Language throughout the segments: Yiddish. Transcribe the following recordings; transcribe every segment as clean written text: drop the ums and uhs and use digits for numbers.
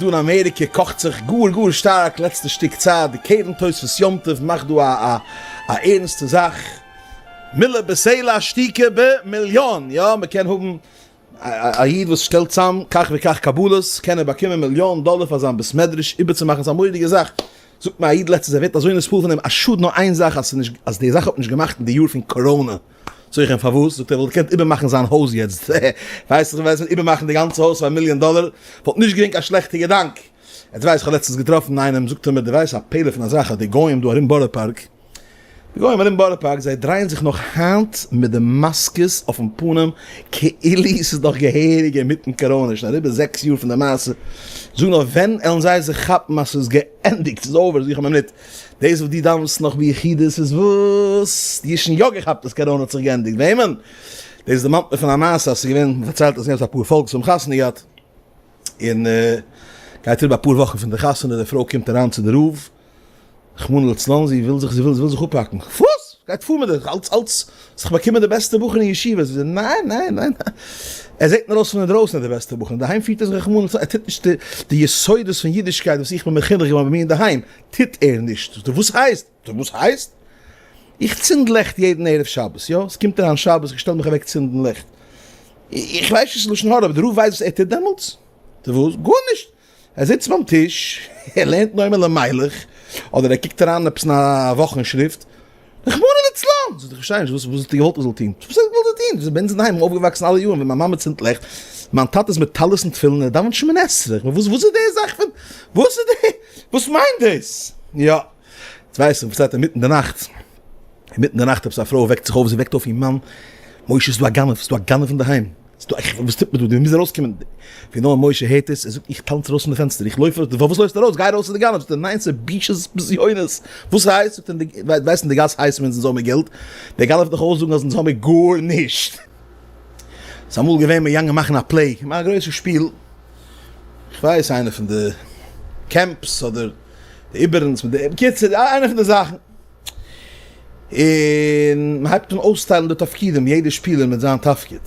דא אין אמעריקע קאכט זיך גאר גאר שטארק לעצטע שטיק צייט, די קרן תוספות יום טוב מאכט דא א א ערנסטע זאך, מילה בסלע שתיקה במיליאן, יא מען קען האבן א איד וואס שטעלט צאם כך וכך קבלות קען ער באקומען מיליאן דאלער פאר זיין בית מדרש איבערצומאכן, ס'איז א מורא'דיגע זאך, זאגט מיר א איד לעצטנס ער ווערט אזוי נתפעל פון דעם, א שאד נאר איין זאך אז ס'איז נישט אז די זאך האט מען נישט געמאכט אין די יאר פון קאראנע. זאג איך אים פארוואס? זאגט ער וואלט געקענט איבערמאכן זיין הויז יעצט, ווייס איך ווייס איבערמאכן די גאנצע הויז פאר א מיליאן דאלער וואלט נישט געווען קיין שלעכטע געדאנק. יעצט ווייס איך האב לעצטנס געטראפן איינעם זאגט ער מיר דו ווייסט א פלא פון א זאך אז די גוים דא ארום בארא פארק, די גוים ארום בארא פארק זיי דרייען זיך נאך היינט מיט די מאסקעס אויפן פנים כאילו ס'איז נאך געהעריג אינמיטן קאראנע, שוין אריבער זעקס יאר פון די מעשה, זאג נאר ווען עלן זיי זיך כאפן אז ס'איז געענדיגט, ס'איז over, זאג איך אים א מינוט. דאס וואס דו דאווענסט נאך ביחידות איז וואס? דו האסט שוין יא געכאפט אז קאראנע האט זיך געענדיגט, וועמען? דאס דערמאנט מיר פון א מעשה אז ס'איז געווען, מ'פארציילט אז ס'איז געווען אפאר פאלק וואס האבן חתונה געהאט, און גייט אריבער אפאר וואכן פון די חתונה, די פרוי קומט אריין צו די רב, רחמנא לצלן, זי וויל זיך, זי וויל, זי וויל זיך אפהאקן, וואס? גייט פאר מיט דיך? אלץ, אלץ, האסט דאך באקומען די בעסטע בחור אין ישיבה, זי זאגט, ניין, ניין, ניין, ער זעט נאר אויס פון אינדרויסן די בעסטע בחור, אינדערהיים פירט ער זיך רחמנא לצלן, ער טוט נישט די יסודות פון אידישקייט וואס איך בין מחונך געווארן ביי מיר אינדערהיים, טוט ער נישט. זאגט ער, וואס הייסט? זאגט ער, וואס הייסט? איך צינד לעכט יעדן ערב שבת, יא, עס קומט אריין שבת, איך שטעל מיך אוועק צינדן לעכט. איך ווייס נישט לשון הרע, אבער דער רב ווייסט וואס ער טוט דעמאלטס? זאגט ער, וואס? גארנישט! ער זיצט ביים טיש, ער לערנט נועם אלימלך, אדער ער קוקט אריין עפעס אין א וואכנשריפט, רחמנא לצלן! זאגט ער, איך פארשטיי נישט, וואס וואלסטו געוואלט איך זאל טון? וואס האסטו געוואלט איך זאל טון? ביי אונז אינדערהיים אויפגעוואקסן אלע יארן, ווען מיין מאמע צינדט לעכט, מיין טאטע איז מיט טלית און תפילין, ער דאווענט שמונה עשרה, וואס איז די זאך פון, וואס איז די, וואס מיינט דאס? יא, יעצט ווייס איך וואס שטייט אינמיטן די נאכט, אינמיטן די נאכט עפעס א פרוי וועקט זיך אויף, זי וועקט אויף איר מאן, משה ס'איז דא א גנב, ס'איז דא א גנב אינדערהיים, ס'איז דא, איך, וואס טוט מען דא, דו מוזט ארויסקומען, ווי נאר משה הערט עס, ער זאגט איך טאנץ ארויס פון די פענסטער, איך לויף ארויס, פארוואס לויפסטו ארויס, גיי ארויס צו די גנב, זאגט ער ניין ס'איז בושות בזיונות, וואס הייסט, זאגט ער, ווייסט אין די גאס הייסט מען אונז האמיר געלט, דער גנב וועט נאך אויסזאגן אז אונז האמיר גארנישט. ס'איז אמאל געווען מ'איז געגאנגען מאכן א play, געמאכט א גרויסע שפיל, כ'ווייס איינע פון די camps אדער די איבערנס מיט די, בקיצור איינע פון די זאכן, און מ'הייבט אן אויסטיילן די תפקידים, יעדע שפילער מיט זיין תפקיד,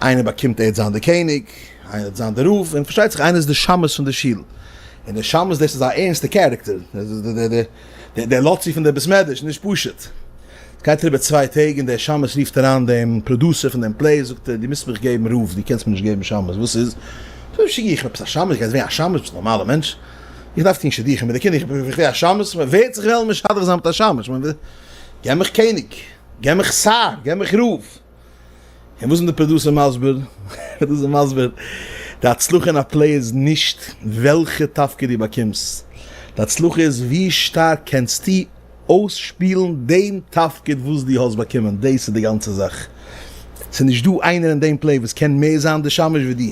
איינער באקומט ער וועט זיין די קעניג, איינער וועט זיין די רב, און פארשטייט זיך איינער איז די שמש פון די שול, און די שמש דאס איז א ערנסטע character, דער לאצי פון די בית מדרש, נישט פשוט. גייט אריבער צוויי טעג און דער שמש רופט אריין דעם producer פון דעם play, זאגט ער, דו מוזט מיך געבן רב, דו קענסט מיר נישט געבן שמש, וואס איז? זאגט ער, משוגע, איך בין עפעס א שמש, גייסט ווערן א שמש, ביסט א נארמאלער מענטש? איך דארף טון שידוכים מיט די קינדער, איך ווער א שמש? ווער וועט זיך וועלן משדך זיין מיט א שמש? געב מיך קעניג, געב מיך שר, געב מיך רב. און וואס איז די producer מסביר? producer מסביר, די הצלחה אין א play איז נישט וועלכע תפקיד דו באקומסט, די הצלחה איז ווי שטארק קענסטו אויסשפילן דעם תפקיד וואס דו האסט באקומען, דאס איז די גאנצע זאך. ס'איז נישט דא איינער אין דעם play וואס קען מער זיין די שמש ווי דו.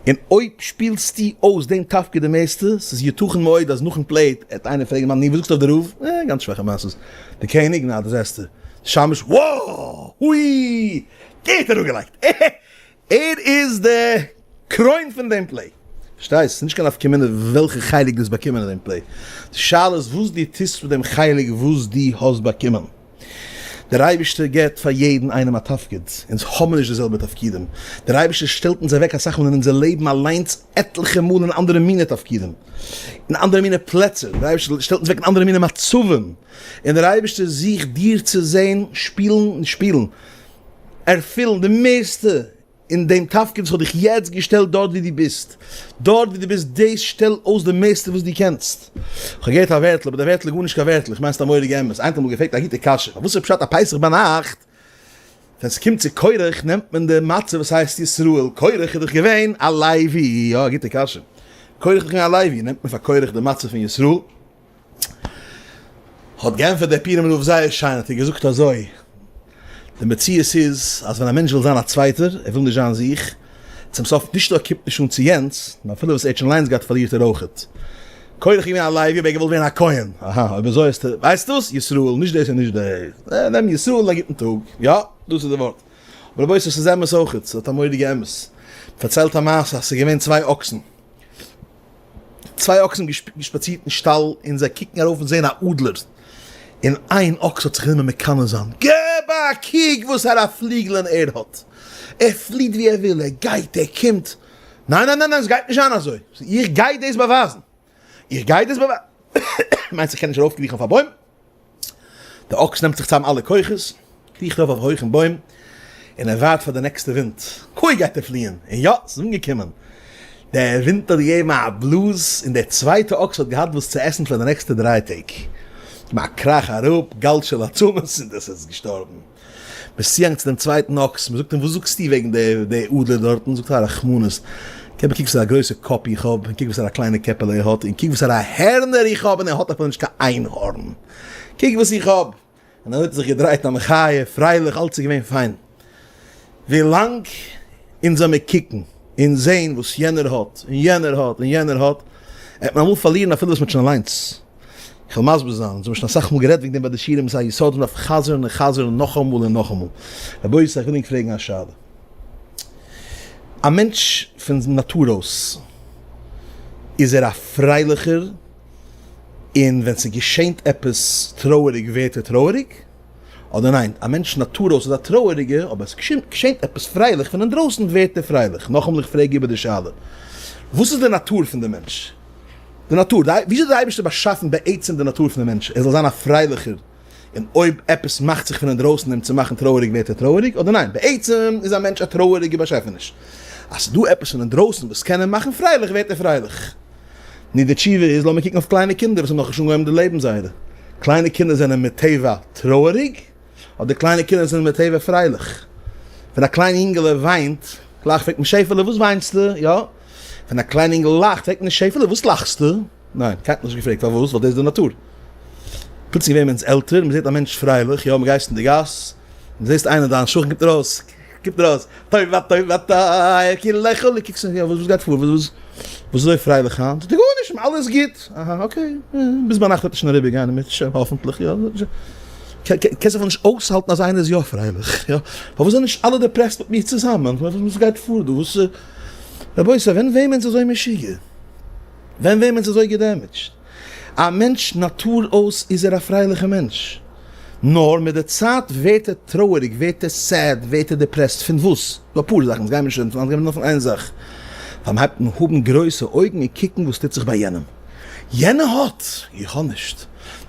און אויב שפילסטו אויס דעם תפקיד די מערסטע, ס'איז יתכן מאוד אז נאכן play וועט איינער פרעגן נו וואס זאגסטו אויף די רב? אה, גאנץ שוואכע מעשות. די קעניג? נא, disaster. די שמש? וואו! הוי! גוט אראפגעלייגט! ער איז די קרוין פון דעם play. פארשטייסט? ס'איז נישט קיין נפקא מינה וועלכע חלק דו האסט באקומען אין דעם play. די שאלה איז וואס דו טוסט מיט דעם חלק וואס דו האסט באקומען. דער אייבערשטער געבט פאר יעדן איינעם א תפקיד, אונז האבן נישט די זעלבע תפקידים, דער אייבערשטער שטעלט אונז אוועק אסאך מאל אין אונזער לעבן אליינס עטליכע מאל אין אנדערע מיני תפקידים, אין אנדערע מיני פלעצער, דער אייבערשטער שטעלט אונז אוועק אין אנדערע מיני מצבים, און דער אייבערשטער זוכט דיר צו זען שפילן, נישט שפילן, ערפילן די מערסטע אין דעם תפקיד וואס האט דיך יעצט געשטעלט דארט ווי דו ביסט, דארט ווי דו ביסט דאס שטעל אויס די מערסטע וואס דו קענסט. כ'האב געהערט א ווערטל, אבער די ווערטל איז גארנישט קיין ווערטל, איך מיין ס'איז א מורא'דיגע אמת, איינער האט אמאל געפרעגט א גוטע קשיא, פארוואס איז פשט אז פסח ביינאכט ווען ס'קומט צו קורח נעמט מען די מצה וואס הייסט ישראל, קורח איז דאך געווען א לוי, יא א גוטע קשיא, קורח איז דאך געווען א לוי, נעמט מען פאר קורח די מצה פון ישראל? האט געענטפערט דער פורים רב זייער שיין, האט ער געזאגט אזוי, די מציאות איז אז ווען א מענטש וויל זיין א צווייטער, ער וויל נישט זיין זיך, צום סוף נישט נאר קומט נישט אן צו יענץ, נאר אפילו וואס ער האט שוין אליינס געהאט פארלירט ער אויכעט. קורח איז געווען א לוי אבער ער האט געוואלט ווערן א כהן, אהא אויב אזוי האסטו, ווייסט וואס, ישראל, נישט דאס און נישט דאס, נעם ישראל א גוטן טאג, יא, דאס איז די ווארט. אבער רבותי ס'איז אמת אויכעט, ס'האט א מורא'דיגע אמת. מ'פארציילט א מעשה אז ס'איז געווען צוויי אקסן. צוויי אקסן געשפאצירט אין שטאל און זיי קוקן ארויף און זעהן א אדלער, און איין אקס האט זיך גענומען מקנא זיין, געב א קוק וואס פאר א פליגלען ער האט, ער פליט ווי ער וויל, ער גייט, ער קומט. ניין ניין ניין ניין סגייט נישט זיין אזוי, איך גיי דאס באווייזן, איך גיי דאס באווייזן, מיינסט איך קען נישט ארויפקריכן אויף א בוים? די אקס נעמט זיך צאם אלע כוחות, קריכט ארויף אויף א הויכן בוים, און ער ווארט פאר די נעקסטע ווינט, קוי גייט ער פליען, און יא, ס'איז אנגעקומען, דער ווינט האט געגעבן א בלאז, און דער צווייטע אקס האט געהאט וואס צו עסן פאר די נעקסטע דריי טעג. געבן א קראך אראפ, גל של עצמות, און דאס איז געשטארבן. מ'איז צוגעגאנגען צו דעם צווייטן אקס, מ'זאגט אים, וואס זאגסטו וועגן די אדלער דארטן? זאגט ער, א רחמנות, געב א קוק וואס פאר א גרויסע קאפ איך האב, און קוק וואס פאר א קליינע קעפעלע ער האט, און קוק וואס פאר א הערנער איך האב, און ער האט אפילו נישט קיין איין הארן. קוק וואס איך האב! און אזוי האט ער זיך געדרייט א מחיה, פרייליך, אלץ איז געווען פיין. ווילאנג אונז זאל מיר קוקן און זען וואס יענער האט, און יענער האט, און יענער האט, עט מען אמאל פארלירן אפילו וואס מען האט שוין אליינס. איך וועל מסביר זיין, אונז האבן שוין אסאך מאל גערעדט וועגן דעם ביי די שיעורים, ס'איז א יסוד וואס מ'דארף חזר'ן און חזר'ן נאכאמאל און נאכאמאל. רבותי, איך וויל ענק פרעגן א שאלה. א מענטש פון נאטור אויס, איז ער א פרייליכער? און ווען ס'געשענט עפעס טרויעריג ווערט ער טרויעריג? אדער ניין, א מענטש נאטור אויס איז א טרויעריגע, אבער עס געשענט עפעס פרייליך פון אינדרויסן ווערט ער פרייליך. נאכאמאל איך פרעג איבער די שאלה, וואס איז די נאטור פון די מענטש? די נאטור, וויאזוי האט די אייבערשטער באשאפן בעצם די נאטור פון די מענטש, ער זאל זיין א פרייליכער, און אויב עפעס מאכט זיך פון אינדרויסן אים צו מאכן טרויעריג ווערט ער טרויעריג, אדער ניין, בעצם איז א מענטש א טרויעריגע באשעפעניש, אז ס'איז דא עפעס פון אינדרויסן וואס קען אים מאכן פרייליך ווערט ער פרייליך. נו די תשובה איז לאמיר קוקן אויף קליינע קינדער וואס האבן נאכנישט אנגעהויבן די לעבן זייערע. קליינע קינדער זענען מטבע טרויעריג אדער קליינע קינדער זענען מטבע פרייליך? ווען א קליין אינגעלע וויינט גלייך פרעגט מען שעפעלע וואס וויינסטו? יא? ווען א קליין אינגעל לאכט פרעגט מען נישט שעפעלע וואס לאכסטו? ניין קיינער האט נישט געפרעגט פארוואס ווייל דאס איז די נאטור. פלוצלינג ווערן אונז עלטער מ'זעט א מענטש פרייליך יא מ'גייסט אין די גאס און זעסט איינער דיין שכן קומט ארויס קומט ארויס, טוב הטוב אתה, כי לך לי, קוקסט יא, וואס גייט פאר, וואס וואס איז אזוי פרייליך היינט? זאגט ער גארנישט, אלעס גוט, אהא okay, ביז ביינאכט וועט עס שוין אריבער גיין אם ירצה השם, האפענטליך, יא, קענסט אפילו נישט אויסהאלטן אז איינער איז יא פרייליך, יא, פארוואס זענען נישט אלע depressed מיט מיר צוזאמען, וואס גייט פאר דא, וואס, רבותי, ווען ווערן אונז אזוי משוגע? ווען ווערן אונז אזוי געדעמעדזשט? א מענטש נאטור אויס איז ער א פרייליכע מענטש, נאר מיט די צייט ווערט ער טרויעריג, ווערט ער sad, ווערט ער depressed, פון וואס? דא אפאר זאכן, עס גייען מיר נישט רעדן פון אלעס, גיימיר נאר פון איין זאך, ווייל מען הייבט אן האבן גרויסע אויגן און קוקן וואס טוט זיך ביי יענעם, יענער האט, איך האב נישט,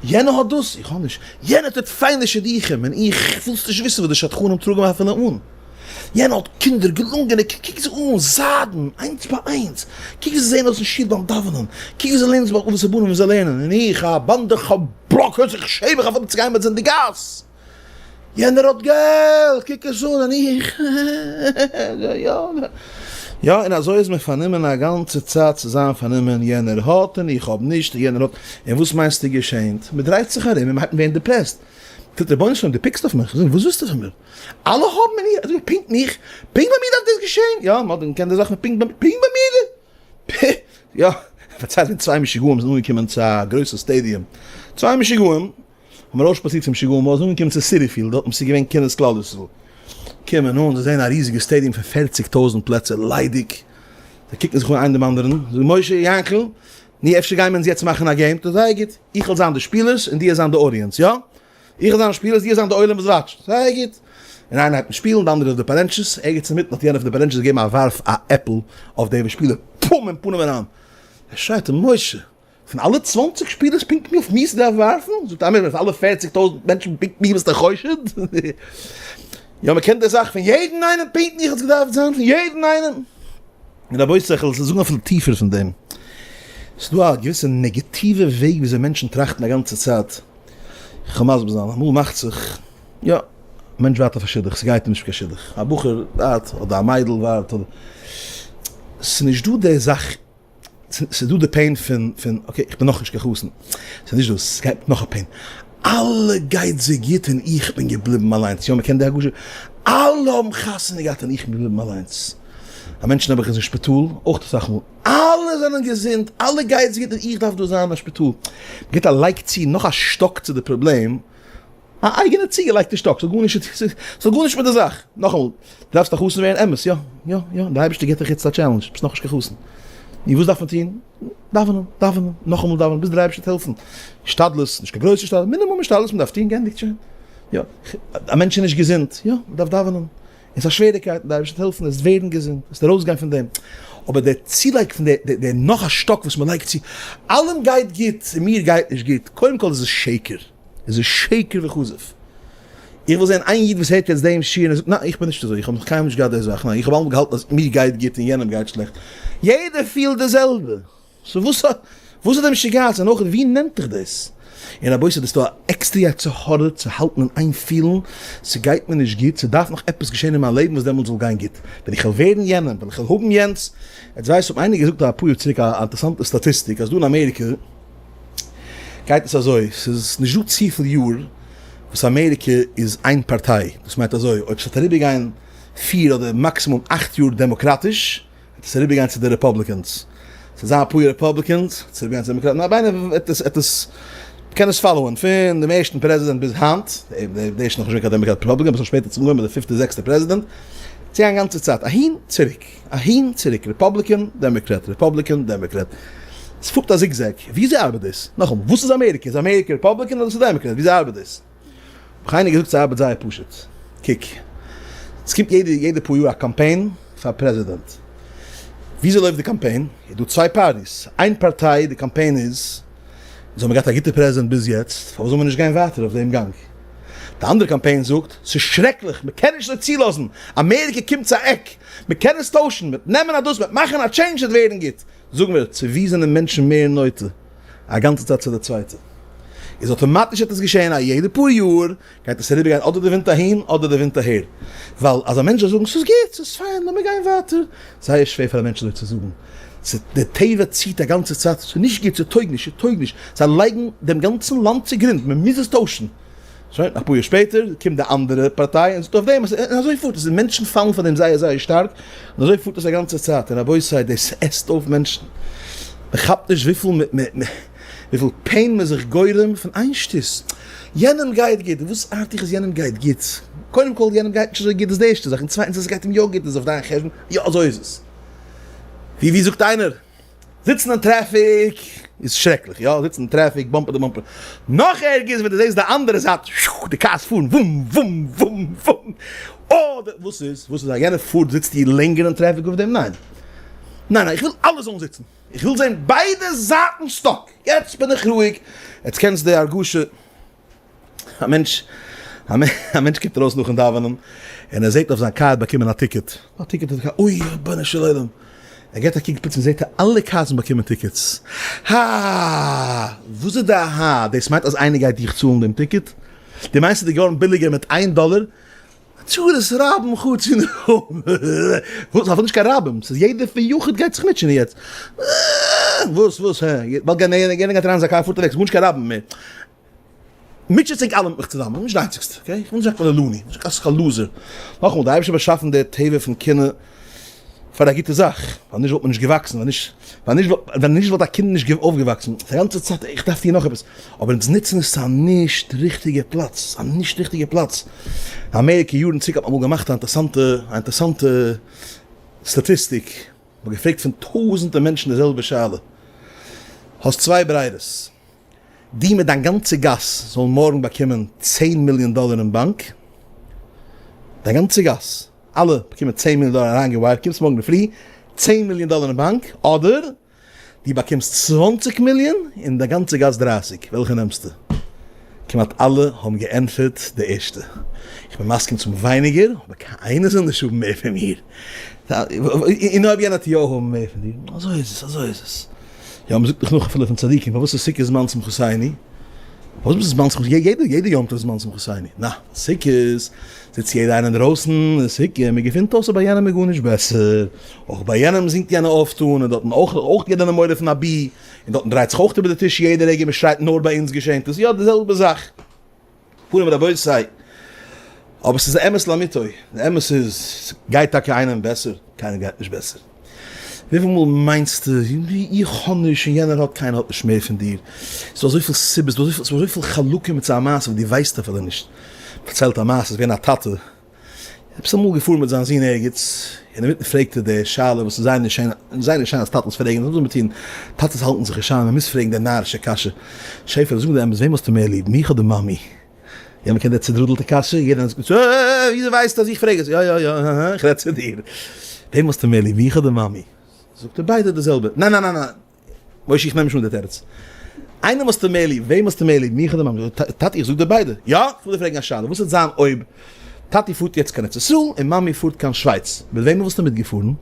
יענער האט דאס, איך האב נישט, יענער טוט פיינע שידוכים און איך, ווילסט נישט וויסן וואס די שדכנים טראגן מיר אפילו אן. יענער האט קינדער, געלונגענע, קוק זיי אן, זיידן, איינס ביי איינס, קוק ווי זיי זעען אויס אין שול ביים דאווענען, קוק ווי זיי לערנען זיך ביי אבות ובנים ווי זיי לערנען, און איך, א באנדע חברה'קעס, איך שעם מיך אפילו צו גיין מיט זיי אין די גאס, יענער האט געלט, קוק עס אן, און איך, יא, יא, און אזוי איז מען פארנומען א גאנצע צייט צו זיין פארנומען, יענער האט און איך האב נישט, און יענער האט, און וואס מיינסטו געשענט? מען דרייט זיך ארום און מען הייבט אן ווערן depressed, זאגט רבונו של עולם דו פיקסט אויף מיך, וואס ווילסטו פון מיר? אלע האבן און איך, פונקט מיך, פונקט ביי מיר דארף דאס געשען, יא, מען האט געקענט די זאך פונקט ביי מיר, פונקט ביי מיר, יא, פארציילט ווען צוויי משוגעים זענען אנגעקומען צו א גרויסע stadium, צוויי משוגעים האבן ארויסשפאצירט פון משוגעים הויז און אנגעקומען צו סיטי פיעלד, דארט וואו ס'איז געווען כינוס כלל ישראל, קומען אן, זיי זעען א ריזיגע stadium פון פערציג טויזענט פלעצער ליידיג, זיי קוקן זיך אן איינער דעם אנדערן, זאגן משה, יענקל, נו אפשר גייען מיר אונז יעצט מאכן א game, זייער גוט, איך וועל זיין די שפילערס און דו וועסט זיין די audience, יא? איך וועל זיין שפילערס, דו וועסט זיין די עולם וואס וואטשט. זייער גוט. און איינער הייבט אן שפילן, די אנדערע אויף די פארענטשעס. ערגעץ אינמיטן האט יענער פון די פארענטשעס געגעבן א ווארף א עפל אויף דעם שפילער. פום! אין פנים אריין. ער שרייט אים, משה! פון אלע צוואנציג שפילערס פונקט מיר אויף מיר האסטו געדארפט ווארפן? זאגט עמיר, פון אלע פערציג טויזנט מענטשן פונקט מיר ביסטו חושד? יא, מ'קען די זאך פון יעדן איינעם, פונקט מיך האט עס געדארפט זיין, פון יעדן איינעם. און רבותי, איך וועל עס זאגן אפילו טיפער פון דעם. ס'איז דא א געוויסע נעגעטיווע וועג וויאזוי מענטשן טראכטן א גאנצע צייט. כ'וועל מסביר זיין, אמאל מאכט זיך, יא, א מענטש ווארט אויף א שידוך, ס'גייט אים נישט קיין שידוך, א בחור ווארט, אדער א מיידל ווארט, אדער, ס'איז נישט דא די זאך, ס'איז דא די pain פון, פון, okay, איך בין נאכנישט קיין חתן, ס'איז נישט דאס, ס'גייט נאך א pain, אלע גייט זיי גוט און איך בין געבליבן אליינס, יא, מ'קען די הרגשה, אלע האבן חתונה געהאט און איך בין געבליבן אליינס, א מענטש נעבעך איז אין שפיטאל, אויך אסאך מאל. אלע זענען געזונט, אלע גייט עס גוט און איך דארף דא זיין אין שפיטאל. מען גיבט א לייג צו נאך א שטאק צו די פראבלעם, א אייגענע צוגעלייגטע שטאק, ס'האט גארנישט ס'האט גארנישט מיט די זאך. נאכאמאל, דו דארפסט א חתן ווערן, אמת, יא, יא, יא, די אייבערשטער גיבט דיך יעצט א challenge, ביסט נאכנישט קיין חתן. נו, וואס דארף מען טון? דאווענען, דאווענען, נאכאמאל דאווענען, ביז דער אייבערשטער וועט העלפן. השתדלות, נישט קיין גרויסע השתדלות, מינימום השתדלות מען דארף טון, גענדיגט שוין. יא, א מענטש איז נישט געזונט, יא, מען דארף דאווענען. און ס'איז א שוועריקייט, און די אייבערשטער וועט העלפן עס ווערן געזונט, עס וועט ארויסגיין פון דעם, אבער דער צולייג פון דער דער נאך א שטאק וואס מען לייגט צו, אלעם גייט גוט און מיר גייט נישט גוט, קודם כל איז עס שקר, עס איז שקר וכזב. איך וויל זען איין איד וואס הערט יעצט דעם שיעור און ער זאגט, ניין איך בין נישט אזוי, איך האב נאך קיינמאל נישט געהאט די זאך, ניין איך האב אלעמאל געהאלטן אז מיר גייט גוט און יענעם גייט שלעכט, יעדער פילט די זעלבע. so וואס וואס איז די משוגעת און אויך ווי נעמט דיך דאס? און רבותי דאס איז דא א עקסטערע יצר הרע צו האלטן אין איין פילן ס'גייט מיר נישט גוט ס'דארף נאך עפעס געשען אין מיין לעבן וואס דעמאלטס זאל גיין גוט ווען איך וועל ווערן יענעם ווען איך וועל האבן יענץ. עטס ווייסט האט מיר איינער געזאגט אפאר יאר צוריק א אינטערעסאנטע סטאטיסטיק אז דא אין אמעריקע גייט עס אזוי ס'איז נישט דא צופיל יאר וואס אמעריקע איז איין פארטיי דאס מיינט אזוי אויב ס'וועט אריבערגיין פיר אדער מאקסימום אכט יאר דעמאקראטיש וועט עס אריבערגיין צו די Republicans, ס'וועט זיין אפאר Republicans, ס'וועט אריבערגיין צו דעמאקראטן, אבער איינער וועט עס וועט עס קען עס follow ען פון דעם ערשטן פרעזידענט ביז היינט, דער ערשטער נאכנישט געווען קיין דעמאקראט Republican, אבער ס'האט שפעטער צונגעהויבן מיט די פיפטע זעקסטע פרעזידענט, צו גיין גאנצע צייט אהין צוריק אהין צוריק Republican Democrat Republican Democrat, ס'פארט א zigzag, וויאזוי ארבעט דאס? נאכאמאל וואס איז אמעריקע? איז אמעריקע Republican אדער ס'איז דעמאקראט? וויאזוי ארבעט דאס? האב איך איינער געזאגט ס'ארבעט זייער פשוט, קוק, ס'קומט יעדע יעדע פאר יאר א קאמפיין פאר פרעזידענט, וויאזוי לויפט די קאמפיין? איז דא צוויי parties, איין פארטיי די קאמפיין איז, אונז האבן געהאט א גוטע פרעזידענט ביז יעצט, פארוואס זאל מען נישט גיין ווייטער אויף דעם גאנג? די אנדערע קאמפיין זאגט, ס'איז שרעקליך, מ'קען נישט אזוי צולאזן, אמעריקע קומט צו א עק, מ'קען עס טוישן, מ'וועט נעמען א דאס, מ'וועט מאכן א change ס'וועט ווערן גוט. זאג מיר, צו וואו זענען מענטשן מער נוטה? א גאנצע צייט צו די צווייטע. איז אטאמאטיש וועט עס געשען אז יעדע פאר יאר גייט עס אריבערגיין אדער די ווינט אהין אדער די ווינט אהער. ווייל אז א מענטש זאל זאגן ס'איז גוט, ס'איז פיין, לאמיר גיין ווייטער. זייער שווער פאר א מענטש אזוי צו זאגן. די טבע ציט א גאנצע צייט, ס'איז נישט גוט, ס'טויג נישט, ס'טויג נישט. זיי לייגן דעם גאנצן לאנד צוגרונד, מ'מוז עס טוישן. שוין, אפאר יאר שפעטער קומט די אנדערע פארטיי און זאגט אויף דעם, און אזוי פארט עס, און מענטשן פאלן פאר דעם זייער זייער שטארק, און אזוי פארט עס א גאנצע צייט, און רבותי דאס עסט אויף מענטשן, מען כאפט נישט וויפיל וויפיל pain מען זיך גורם פון איין שטות, יענעם גייט גוט, וואס ארט דיך אז יענעם גייט גוט, קודם כל יענעם גייט נישט אזוי גוט איז די ערשטע זאך, און צווייטנס אז עס גייט אים יא גוט איז אויף דיין חשבון, יא אזוי איז עס, ווי ווי זאגט איינער? זיצן אין טרעפיק איז שרעקליך, יא, זיצן אין טרעפיק bumper to bumper, נאך ערגער איז ווען דו זעסט די אנדערע זייט, שו, די cars פארן וואום וואום וואום וואום, אה, וואס איז, וואס איז, אז יענער פארט זיצט איר לענגער אין טרעפיק אויף דעם? ניין, ניין, ניין, איך וויל אלע זאלן זיצן, איך וויל זען ביידע זייטן stuck, יעצט בין איך רואיג, יעצט קענסט די הרגשה. א מענטש, א מענטש קומט ארויס נאכן דאווענען, און ער זעט אויף זיין קאר באקומען א ticket, א ticket אויף די קאר, אוי רבונו של עולם, ער געט א קוק פלוצלינג זעט ער אלע cars האבן באקומען tickets, הא! וואס איז די הא? דאס מיינט אז איינער גייט דיך צאלן דעם ticket? דו מיינסט ס'איז דיר געווארן ביליגער מיט איין דאלער? צרות רבים חוץ פון וואס? אפילו נישט קיין רבים, ס'איז יעדער פון יחיד גייט זיך מוטשענען יעצט, וואס וואס הע, ווייל יענער גייט אריין אין זיין קאר פארט אוועק, ס'איז גארנישט קיין רבים מער, מוטשעט זיך אלע מיט מיך צוזאמען, נישט די איינציגסטע, okay? איך וויל נישט זיין קיין לוני, נישט קיין loser, נאכאמאל, די אייבערשטער האט באשאפן די טבע פון קנאה פאר א גוטע זאך, ווייל נישט וואלט מען נישט געוואקסן, ווען נישט ווען נישט ווען נישט וואלט א קינד נישט אויפגעוואקסן, די גאנצע צייט איך דארף טון נאך עפעס, אבער אונז נוצן עס צו א נישט ריכטיגע פלאץ, א נישט ריכטיגע פלאץ. אין אמעריקע יארן צוריק האט מען אמאל געמאכט א אינטערעסאנטע א אינטערעסאנטע סטאטיסטיק, מען האט געפרעגט פון טויזענטער מענטשן די זעלבע שאלה, האסט צוויי ברירות, דו מיט דיין גאנצע גאס זאלן מארגן באקומען צען מיליאן דאלער אין באנק, דיין גאנצע גאס, אלע באקומען צען מיליאן דאלער אריינגעווייערט, קומסט מארגן אינדערפרי, צען מיליאן דאלער אין באנק, אדער דו באקומסט צוואנציג מיליאן און די גאנצע גאס דרייסיג, וועלכע נעמסטו? כמעט אלע האבן געענטפערט די ערשטע. איך בין מסכים צום ווייניגער, אבער קיינער זאל נישט האבן מער פון מיר. און אויב יענער האט יא האבן מער פון דיר, אזוי איז עס, אזוי איז עס. יא, מ'זאגט דאך נאך אפילו פון צדיקים, פארוואס איז סוכות זמן שמחתינו? פארוואס איז זמן שמחתינו? יעדע יעדע יום טוב איז זמן שמחתינו. נא, סוכות זיצט יעדער איינער אינדרויסן אין סוכה, מ'געפינט אויס אז ביי יענעם איז גארנישט בעסער, אויך ביי יענעם זינגט יענער אויפטאן, און דארטן אויך אויך יעדער מורא פון אבי, און דארטן דרייט זיך אויך איבער די טיש יעדע רגע, מ'שרייט נאר ביי אונז געשענט עס, יא די זעלבע זאך. פנים רבותי, אבער ס'איז אמת לאמיתו, די אמת איז, ס'גייט טאקע איינעם בעסער? קיינער גייט נישט בעסער. וויפיל מאל מיינסטו, איך האב נישט און יענער האט, קיינער האט נישט מער פון דיר. ס'איז דא אזויפיל סיבות, ס'איז דא אזויפיל חלקים צו א מעשה וואס דו ווייסט אפילו נישט. מ'פארציילט א מעשה, ס'איז געווען א טאטע, עפעס אמאל געפארן מיט זיין זון ערגעץ, און אינמיטן פרעגט ער די שאלה וואס איז זייער נישט שיין, זייער נישט שיין אז טאטעס פרעגן, וואס זאל מען טון, טאטעס האלטן זיך נישט איין, מען מוז פרעגן די נארישע קשיא, שעפעלע זאג מיר די אמת, וועם האסטו מער ליב, מיך אדער מאמי? יא, מ'קען די צעדרודלטע קשיא, יעדער זאגט אה, וויאזוי ווייסטו אז איך פרעג עס? יא יא יא, אהה, איך רעד צו דיר. וועם האסטו מער ליב, מיך אדער מאמי? זאגט ער ביידע די זעלבע. ניין ניין ניין ניין, משה איך נעם נישט אן די תירוץ. איינעם האסטו מער ליב, וועם האסטו מער ליב, מיך אדער מאמי? טאטי איך זאג דיר ביידע. יא? איך וויל דיר פרעגן א שאלה, וואס וועט זיין אויב טאטי פארט יעצט קיין ארץ ישראל און מאמי פארט קיין שווייץ, מיט וועמען וואלסטו מיטגעפארן?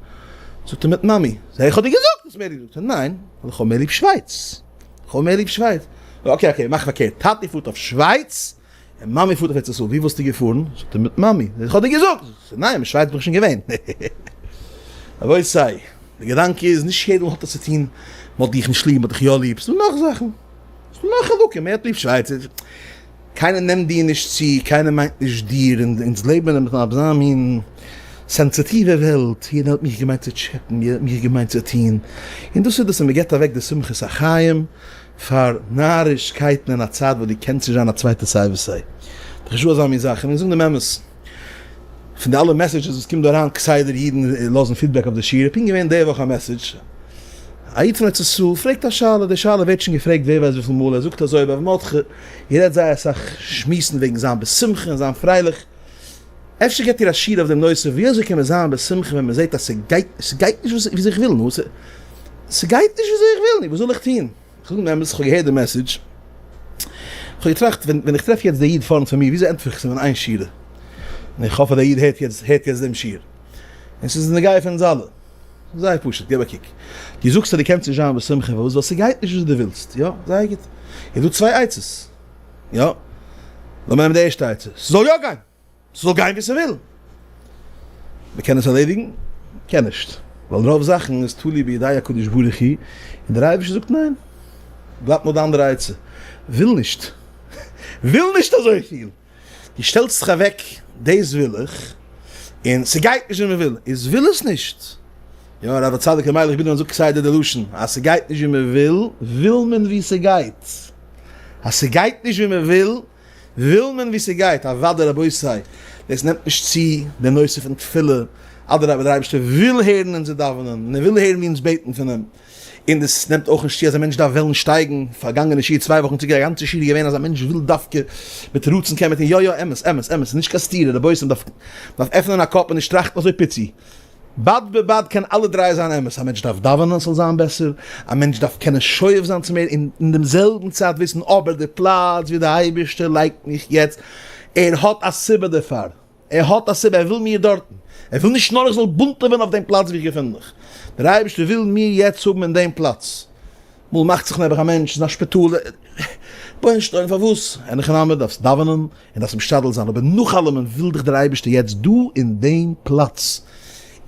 זאגט ער מיט מאמי. זע איך האב דיר געזאגט האסט מער ליב. זאגט ער ניין, ווייל איך האב מער ליב שווייץ. איך האב מער ליב שווייץ. okay okay, מאך פארקערט, טאטי פארט אויף שווייץ און מאמי פארט אויף ארץ ישראל, ווי וואלסטו געפארן? זאגט ער מיט מאמי. איך האב דיר געזאגט! זאגט ער ניין, מיט שווייץ בין איך שוין געווען. רבותי, די געדאנק איז, נישט יעדער האט עס צו טון, מען האט דיך נישט ליב, מען האט דיך יא ליב, ס'דא נאך זאכן, ס'דא נאך חלקים, מען האט ליב שווייץ, קיינער נעמט דיר נישט צו, קיינער מיינט נישט דיר, און אונז לעבן אין אזא מין סענסיטיווע וועלט, יעדער האט מיך געמיינט צו טשעפען, יעדער האט מיך געמיינט צו טון, און דאס איז דאס, און מען געבט אוועק די שמחת החיים פאר נארישקייטן אין א צייט וואס דו קענסט נישט זיין א צווייטער סיי ווי סיי. דאך נישטא אזא מין זאך, און איך זאג דעם אמת, פון די אלע messages וואס קומט דא אריין כסדר אידן לאזן feedback אויף די שיעור, פונקט געווען די וואך א message, א איד פון ארץ ישראל פרעגט א שאלה, די שאלה ווערט שוין געפרעגט ווער ווייסט וויפיל מאל, ער זאגט אזוי, רבי מרדכי, איר רעדט זייער אסאך שמועסן וועגן זיין בשמחה און זיין פרייליך, אפשר געבט איר א שיעור אויף דעם נושא, ווי אזוי קען מען זיין בשמחה ווען מען זעט אז ס'גייט ס'גייט נישט וויאזוי איך וויל, נו, ס'גייט נישט וויאזוי איך וויל, נו, וואס זאל איך טון? איך זאג דעם אמת, איך האב געהערט די message, איך האב געטראכט, ווען איך טרעף יעצט דער איד פארנט פון מיר, וויאזוי ענטפער איך עס אים אין איין שורה? און איך האף אז דער איד הערט יעצט הערט יעצט דעם שיעור, און ס'איז נוגע פאר אונז אלע. זייער פשוט, געב א קוק. דו זאגסט אז דו קענסט נישט זיין בשמחה, פארוואס? ווייל ס'גייט נישט וויאזוי דו ווילסט. יא, זייער גוט. איז דא צוויי עצות. יא. לאמיר נעמען די ערשטע עצה. ס'זאל יא גיין. ס'זאל גיין ווי ס'וויל. מ'קען עס ערלעדיגן? מ'קען נישט. ווייל רוב זאכן איז תלוי בידי הקדוש ברוך הוא, און דער אייבערשטער זאגט ניין. בלייבט נאר די אנדערע עצה. וויל נישט. וויל נישט אזויפיל. דו שטעלסט זיך אוועק דאס וויל איך, און ס'גייט נישט ווי מ'וויל, איז וויל עס נישט. יא, הרב הצדיק ר' מיילעך בידערמאן זאגט כסדר די לשון, אז ס'גייט נישט ווי מ'וויל, וויל מען ווי ס'גייט. אז ס'גייט נישט ווי מ'וויל, וויל מען ווי ס'גייט. אוודאי רבותי, דאס נעמט נישט צו די נושא פון תפילה, אדרבה דער אייבערשטער וויל הערן אונזער דאווענען, און ער וויל הערן ווי אונז בעטן פון אים. און דאס נעמט אויך נישט צו אז א מענטש דארף וועלן שטייגן, פארגאנגענע שיעור צוויי וואכן צוריק א גאנצע שיעור איז געווען אז א מענטש וויל דווקא מיט רצון קען מען טון, יא יא אמת אמת אמת ס'איז נישט קיין סתירה רבותי מ'דארף מ'דארף עפענען א קאפ און נישט טראכטן אזוי פיצי, בד בבד קען אלע דריי זיין אמת, א מענטש דארף דאווענען ס'זאל זיין בעסער, א מענטש דארף קענען שואף זיין צו מער און אין דעם זעלבן צייט וויסן אבער די פלאץ ווי די אייבערשטער לייגט מיך יעצט ער האט א סיבה דערפאר. ער האט א סיבה, ער וויל מיר דארטן, ער וויל נישט נאר איך זאל בונטעווען אויף דעם פלאץ וואו איך געפין מיך, דער אייבערשטער וויל מיר יעצט האבן אין דעם פלאץ. אמאל מאכט זיך נעבעך א מענטש איז אין א שפיטאל, רבונו של עולם פארוואס? אין הכי נמי דארפסט דאווענען און דארפסט משתדל זיין, אבער נאך אלעמען וויל דיך דער אייבערשטער יעצט דא אין דעם פלאץ,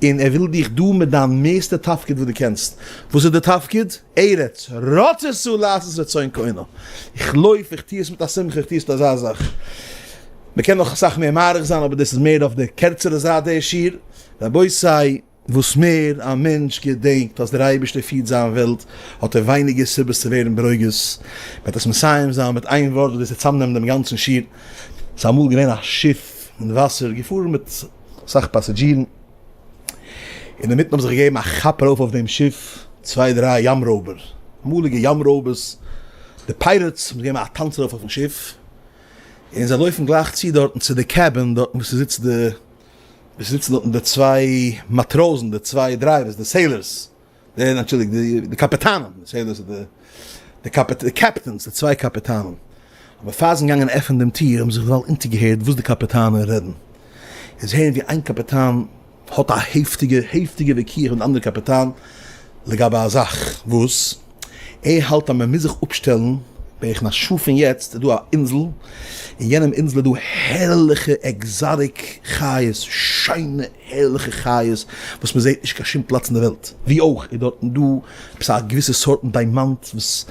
און ער וויל דיך דא מיט דיין מערסטע תפקיד וואס דו קענסט, וואס איז די תפקיד? ארץ רצתה לעשות רצון קונו, איך לויף, איך טו עס מיט א שמחה, איך טו עס מיט אזא זאך. מען קען נאך אסאך מער מאריך זיין אבער דאס איז מער אויף די קערצערע זייט די שיעור. רבותי, וואס מער א מענטש געדענקט אז דער אייבערשטער פירט זיין וועלט, האט ער ווייניגער סיבות צו ווערן ברוגז. מען וועט עס מסיים זיין מיט איין ווארט וואס דאס וועט צאמנעמען דעם גאנצן שיעור. ס'איז אמאל געווען א שיף אין וואסער, געפארן מיט אסאך פאסאדזשירן, אינמיטן האבן זיך געגעבן א כאפ ארויף אויף דעם שיף צוויי דריי ים רויבער, אמאליגע ים רויבערס, די pirates, האבן זיך געגעבן א טאנץ ארויף אויפן שיף, און זיי לויפן גלייך צו דארטן צו די cabin דארטן וואו ס'זיצט די, וואו ס'זיצן דארטן די צוויי מאטראזן, די צוויי drivers, די sailors, די, אנטשולדיגט, די, די קאפיטאנען, די sailors איז די, די קאפיט, די captains, די צוויי קאפיטאנען. אבער פאר זיי זענען געגאנגען עפענען דעם טיר האבן זיך דערווייל אונטערגעהערט וואס די קאפיטאנען רעדן. און זיי הערן ווי איין קאפיטאן האט א העפטיגע, העפטיגע וויכוח מיט די אנדערע קאפיטאן לגבי א זאך וואס ער האלט אז מען מוז זיך אפשטעלן בערך אין א שעה פון יעצט איז דא א אינזל, אין יענעם אינזל איז דא הערליכע exotic חיות, שיינע הערליכע חיות וואס מען זעט נישט קיין שום פלאץ אין די וועלט, ווי אויך איז דארטן דא עפעס א געוויסע סארטן דיימאנט וואס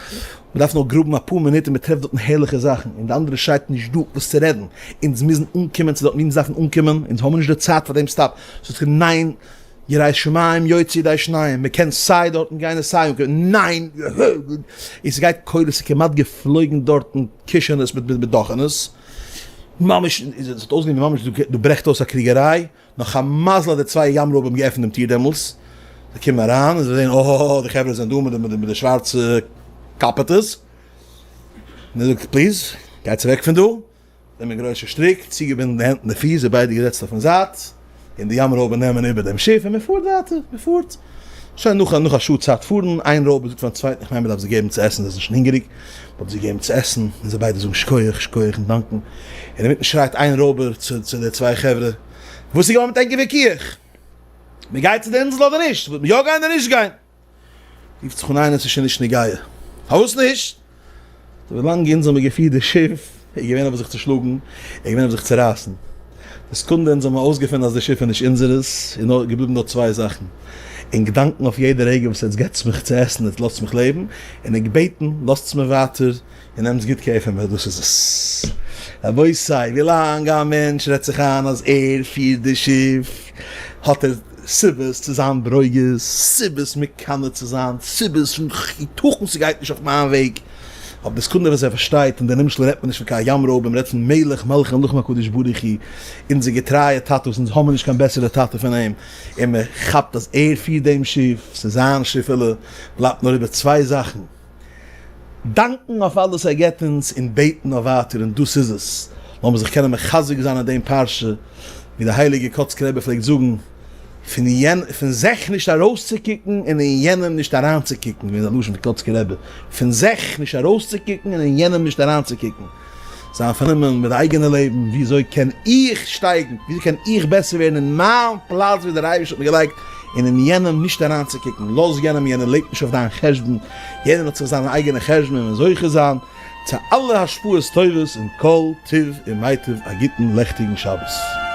מען דארף נאר גראבן אפאר מינוט און מען טרעפט דארטן הערליכע זאכן, און די אנדערע שרייט נישט דא וואס צו רעדן, אונז מוזן אנקומען צו דארטן ווי אונז דארפן אנקומען, אונז האבן נישט די צייט פאר דעם stop, זאגט ער ניין, ירא שמים יוצא ידי שניהם, מען קען סיי דארטן גיין און סיי אנקומען, ניין! און ס'גייט קולות, ס'איז כמעט געפלויגן דארטן קישענעס מיט מיט דאכענעס, ממש, עס האט אויסגעזען ווי ממש דא ברעכט אויס א קריגעריי, נאך א מזל אז די צוויי ים רויבער האבן געעפנט דעם טיר דעמאלטס, זיי קומען אריין און זיי זעען אההה די חברה זענען דא מיט די שווארצע קאפאטעס, און ער זאגט please גייטס אוועק פון דא. נעמען גרויסע שטריק, צוגעבינדן די הענט און די פיס, זיי ביידע געזעצט אויפן זייט, און די ים רויבער נעמען איבער דעם שיף און מען פארט ווייטער, מען פארט. שוין נאך נאך א שעה צייט פארן, איין רויבער זאגט פארן צווייטן איך מיין מען דארף זיי געבן צו עסן זיי זענען שוין הונגעריג, מען האט זיי געגעבן צו עסן, און זיי ביידע זאגן שכוח שכוח און דאנקן, און אינמיטן שרייט איין רויבער צו צו די צוויי חברה, וואס איז געווארן מיט ענקער וויכוח? מען גייט צו די אינזל אדער נישט? ווילט מען יא גיין אדער נישט גיין? רופט זיך אן איינער ס'איז שוין נישט נוגע. פארוואס נישט? ווי לאנג אונז האמיר געפירט די שיף איז געווען אויף זיך צו שלאגן, איז געווען אויף זיך צו רייסן. די סעקונדע אונז האמיר אויסגעפונען אז די שיף איז נישט אונזערעס, איז נאר געבליבן נאר צוויי זאכן, ענק דאנקן אויף יעדע רגע וואס עטס געטס מיך צו עסן, עטס לאזטס מיך לעבן, און ענק בעטן, לאזטס מיר ווייטער, און נעמטס גוט care פון מיר, דאס איז עס. רבותי, ווילאנג א מענטש רעדט זיך איין אז ער פירט די שיף, האט ער סיבות צו זיין ברוגז, סיבות מקנא צו זיין, סיבות פון היתכן ס'גייט נישט אויף מיין וועג. אבער די סעקונדע וואס ער פארשטייט, און די נמשל רעדט מען נישט פון קיין ים רויבער, מ'רעדט פון מלך מלכי המלכים הקדוש ברוך הוא, אונזער געטרייע טאטע וואס אונז האמיר נישט קיין בעסערע טאטע פון אים, און מ'כאפט אז ער פירט דעם שיף, ס'איז זיין שיפעלע, בלייבט נאר איבער צוויי זאכן. דאנקן אויף אלעס ער געבט אונז און בעטן אויף ווייטער און דאס איז עס, לאמיר זיך קענען מחזק זיין אין דעם פרשה, ווי דער הייליגער קאצקער רבי פלעגט זאגן, פון יענ פון זיך נישט ארויסצוקוקן און אין יענעם נישט אריינצוקוקן, געווען א לשון פון קאצקער רבי, פון זיך נישט ארויסצוקוקן און אין יענעם נישט אריינצוקוקן. זיין פארנומען מיט די אייגענע לעבן, וויאזוי קען איך שטייגן, וויאזוי קען איך בעסער ווערן אין מיין פלאץ ווי דער אייבערשטער האט מיר געלייגט, און אין יענעם נישט אריינצוקוקן, לאז יענעם, יענער לעבט נישט אויף דיין חשבון, יענער האט זיך זיין אייגענע חשבון און זוכה זיין צו אלע השפעות טובות און כל טוב ומיטב, א גוטן לעכטיגן שבת.